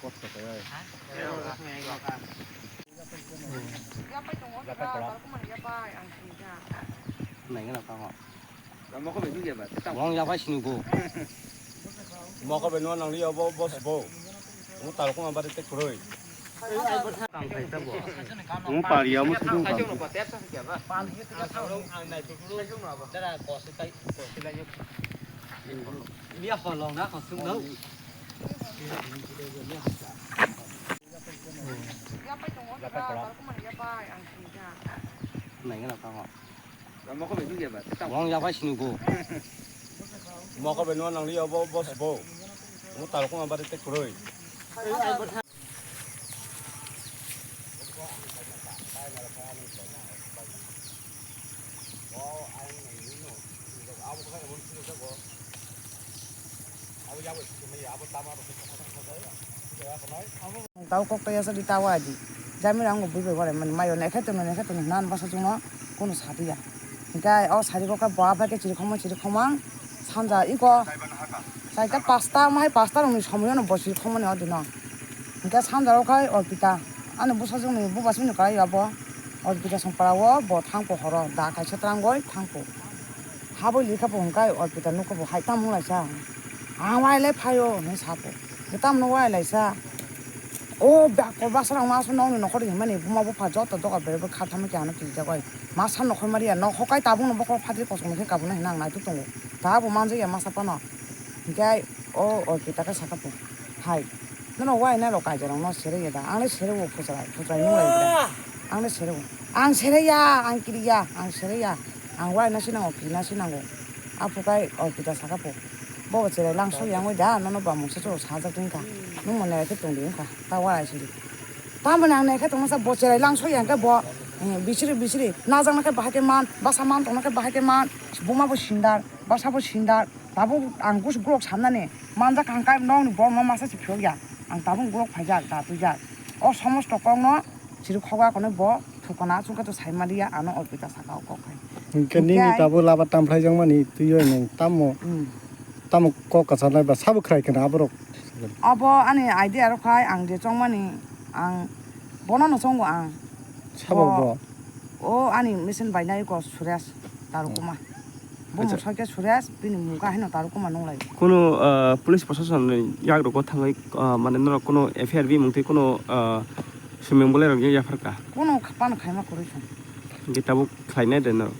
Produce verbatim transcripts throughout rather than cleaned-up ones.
Kosto khe oi. Yapai tongo, yapai tongo. Naigwna tongo. Wng yapai sini bo. Mokol bai no nang liya bo, bo se bo. Mo tal ko ma bari te kuroi. Mo pariya mo sudung kam. Liya holong na khosung no. Yapai tongo, yapai tongo. Naigwna tongo. Wng yapai sini bo. Mokol bai no nang liya bo, bo se bo. Mo tal ko ma bari te kuroi. Tau kok tei asa di tau adi. Jami rang bo bui bai warai mani mayo nekhe tono nekhe tono nan basa chungo kono sadi ya. Hinkhe o sari kok khe bo aphai khe chiri khomang chiri khomang sanja iko. Saita pasta, omo hai pasta rokni somoyono bo siri khomani o dino. Hinkhe sanja o khai Orpita. Ani bwsajwkni bubasongni kwlai abo. Orpita songpara o bo thangpo horo. Da kaisa twrangwi thangpo. Habwi likha bo hwnkhai Orpita nukha bo hai tamo wnglaisa. Ang wailai phaio hinwi sapo. Tamo wailaisa. O bako bwsarok ma aswk nokni nokhordi hinmani buma bupha joto doga berebo kha tamo khe ano twijagwi. Ma san nokhormani ya nok hokai tabukno bokhorok phatri kosongni khe kabuna hinwi ang naituk tongo. Tabuk manjakya masa phano. Hinkhe o Orpita khe sakha pho, "Hai, nono waina rok kaijarokno serei ya da? Ang le sereo, phuchrai, phuchrai nung lai da. Ang le sereo. Ang serei ya, ang kiri ya, ang serei ya. Ang waina se nango, kirina se nango." Aphuru khai Orpita sakha pho, "Bo bo cherai langsok ya wngwi da, nono ba mungsa choro sajak wngkha. Nung mo nai khe tongdi wngkha, ta warai sidi." Tamoni ang nai khe tongmasa bo cherai langsok ya hwnkhe bo, eh, bisiri bisiri najakna khe bahai khe man, basa man tongna khe bahai khe man, buma bo sindar, basa bo sindar. Tabuk ang kus-, gulok samnani manjak ang khe nokni borokno masa se phiyok ya. Ang tabuk gulok phaijak, da twijak. O somosto kokno chiri khoga kono bo thukana achukhe to sai maliya ano Orpita saka o kok hai. Hinkhe nini tabuk laba tam phlaijakmani twiwi nwng tamo, hmm, tamo kok kwcharnai ba sabo khwrai kheno aborok. Abo ani idea rok hai ang je chongmani ang bono no chongo ang. Sabo bo? O ani machine bainai ko Suresh Tarukuma. Bo mosai khe Suresh, bini mungka haino Tarukuma nunglai. Kuno, ah, police proshasonni yagrogo thangwi, ah, mane norok kuno F I R bimung twi kuno, ah, swimming pool rok yapharka? Kuno kha-, pano khaima kwrwi song. Hinkhe tabuk khlainai de norok?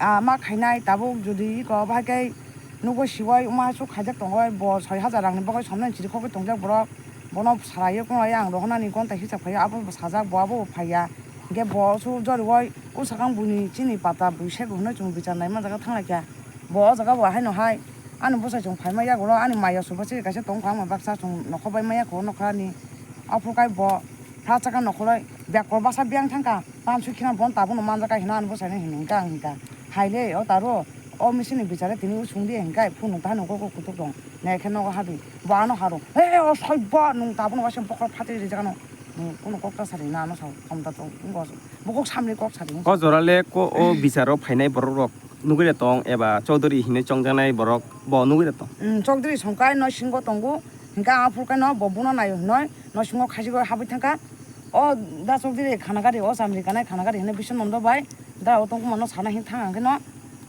Ah, ma khainai tabuk jodi iko bahai khe nukgo siwai wngma aswk khaijak tongoi bo soi hajar rangni bagwi somnai chiri khogwi tongjak borok. Bono sarai o kunglai ang rohornani gonta hisab khaio, abo bo sajak, bo abo bo phaiya. Hinkhe bo su joriwoi o sakang buini chini pata bui sego hwnwi chwng bichar naima jaga thanglaikha. Bo o jaga bo haino hai ani bwsai chwng phaima yagulo ani maya suba chiri kaisa tongkha, ama baksa chwng nokhor bai maya kho nokhrani. Aphuru kai bo phrasaka nokhoroi bek kol basa biyang thangkha, pansui khina bon tabukno manjakha hino ani bwsaino hino hinkha ang hinkha. Haile o taro o misini bichare tini o sungdi hinkha phunuk ta nugo kutuk tong. Naikhe nogo habi. Bo ano haro. He, o soi bo nwng tabukno waisa bokhorok phatwi rijak ano. Nwng kuno kok ta sari na ano sao. Khomta tong wngkha o. Bo kok samni kok sari wngkha. O jora le ko o bicharo phainai borok rok nugwi de tong eba Chaudhary hinwi chongjaknai borok bo nugwi de tong. Hmm, Chaudhary songkai no singo tongo. Hinkhe aphuru khe no bo bono naio hinoi no singo khachigo habwi thangkha. O da Chaudhary khana gari, o chamri kanai khana gari hinui Biswanondo bai da o tongkuma no sana hin thang ang khe no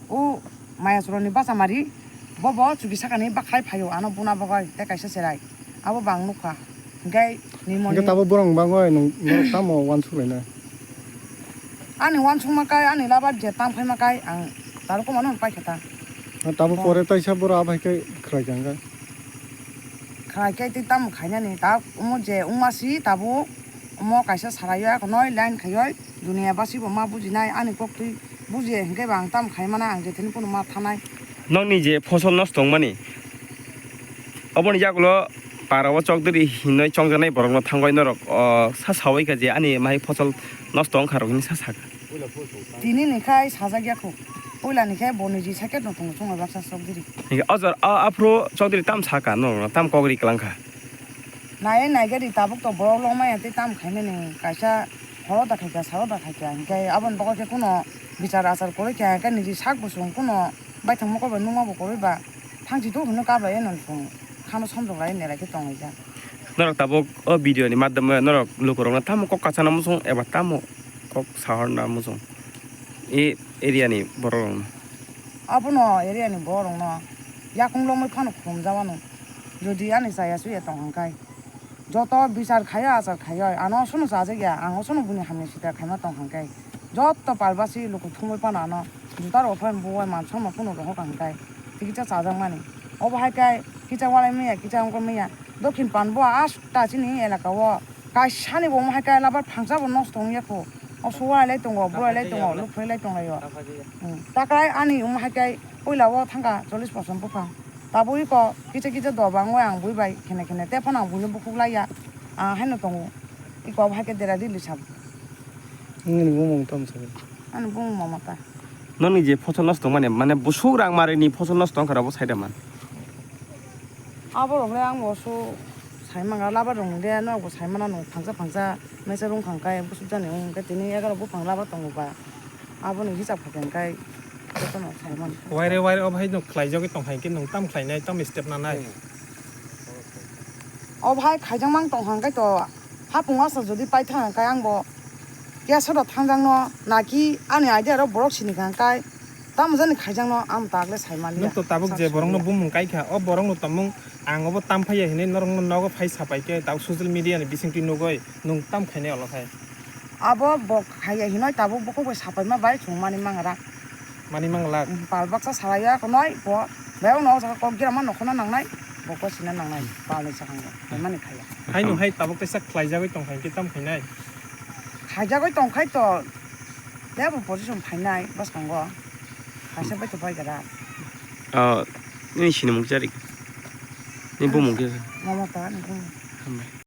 o Mayachwrani bachamari bo bo chuki sakani bakhai phaio ano buna bagwi tei kaisa cherai abo bang nukha hinkhe nimoni. Hinkhe tabuk borok bangwi nwng norok tamo uansuk lainai? Ani uansukma kai ani labar je tang phaima kai ang Tarukuma no paikha ta. Tabuk pore taisa borok abai khe khwlai kha hinkhe. Khwlai khe tei tamo khainani ta omo je wngma si tabuk. Omo kaisa saraio akonoi line khaioi dunia basi bo ma bujinai ani koktwi bujiya hinkhe ba ang tamo khaimana ang jetheni phano ma thanai. Nokni je phosol nosto wngmani oboni yagulo para o Chaudhary hinoi chongjaknai borokno thangoi norok o sa sawi kha je ani mai phosol nosto wngkha rok hinwi sa sakha. Tini ni khai sajak ya kho. Puila ni khe bo niji sake no tongo chungo baksa Chaudhary. Hinkhe o jora o aphuru Chaudhary tam sakha norokno tam kok ri kwlangkha. Nai nai gari tabuk to borok longmaya tei tam khainani kaisa horo da khaikha saro da khaikha hinkhe aboni bagwi khe kuno bichar achar kwrwi kha hinkhe niji sak bwswng kuno baithang mokol bai nukma bo kwrwi ba thangchi tuk hinwi kablai no chwng khano somjok lai nerai khe tongwi kha. Norok tabuk o video ni madhyame norok lukurokno tamo kok kachana muchung eba tamo kok sahorna muchung e area ni borok rokno? Abono area ni borok rokno yakung lomwi phano khulumjamano. Jodi ani chaya chuya tong hwnkhai, joto bichar khaiya achar khaiya, ano sono chajakya, ang sono buni hamya sita khaima tong hwnkhai, joto palbasi luku thumwi phano ano juta rok phai buwai man songma phano rohok hwnkhai, tikisa chajakmani. Obo hai khe kisa walai manya, kisa wngkha manya. Dokhin Panbo asta chini elaka o kaisa ni bo omo hai khe labar phangsa bo nosto wngya kho. O suwai lai tongo, bwrwi lai tongo, lukhlai lai tonglaio. Hmm. Takai ani omo hai khe puila o thangkha chollish bosor buphang. Tabuk iko kisa kisa doba wngwi ang bui bai khene khene tei phano ang buino bukhuk laiya. Ah, haino tongo. Iko obo hai khe dera dili sabo. Nini bumung tamo sabai. Ani bumung Mamata. Noni je phosol nosto wngmani, mane busuk rang marini phosol nosto wngkha rabo saida man. Abo rok le ang bo su sai manga labar rong de no bo sai mana no phangsa phangsa mesa rung khang kai busuk jani wng khe tini egaroh buphang labar tongo ba. Abo ni hisab kha khe kai joto no sai man. Waire waire o bhai no khlai jagwi tong hai khe nung tam khlai nai tam step na nai. O bhai khaijak mang tong hang kai to. Hapung asa jodi pai thang khe ang bo keso da thangjak no naki ani idea ro borok sini kha khe tamo jani khaijak no ang tak le sai mani. Nwng to tabuk je borok no bumung kai kha, o borok no tongmung ang obo tam phai ya hinwi norok no nogo phai sapai khe tabuk social media ni bising twi nugoi nwng tam khainai olo khai. Abo bo khaiya hinwi tabuk bukhuk bai sapai ma bai chwng mani mang rak. Mani mang lak. Pal baksa salai ya kunoi bo. Bai uno o jaga kok gira ma nokhona nangnai. Bo ko sina nangnai. Pal ni sakang bo. Bai mani khaiya. Hai no hai tabuk tesa khlai jagwi tong khai khe tam khainai. Khaijagwi tong khai to. Tebo position phainai bwskango. Kaisa bai to bai gara. Ah, ini sini mung jari. Ini bumung khe. Mamata ni bumung. Hambai.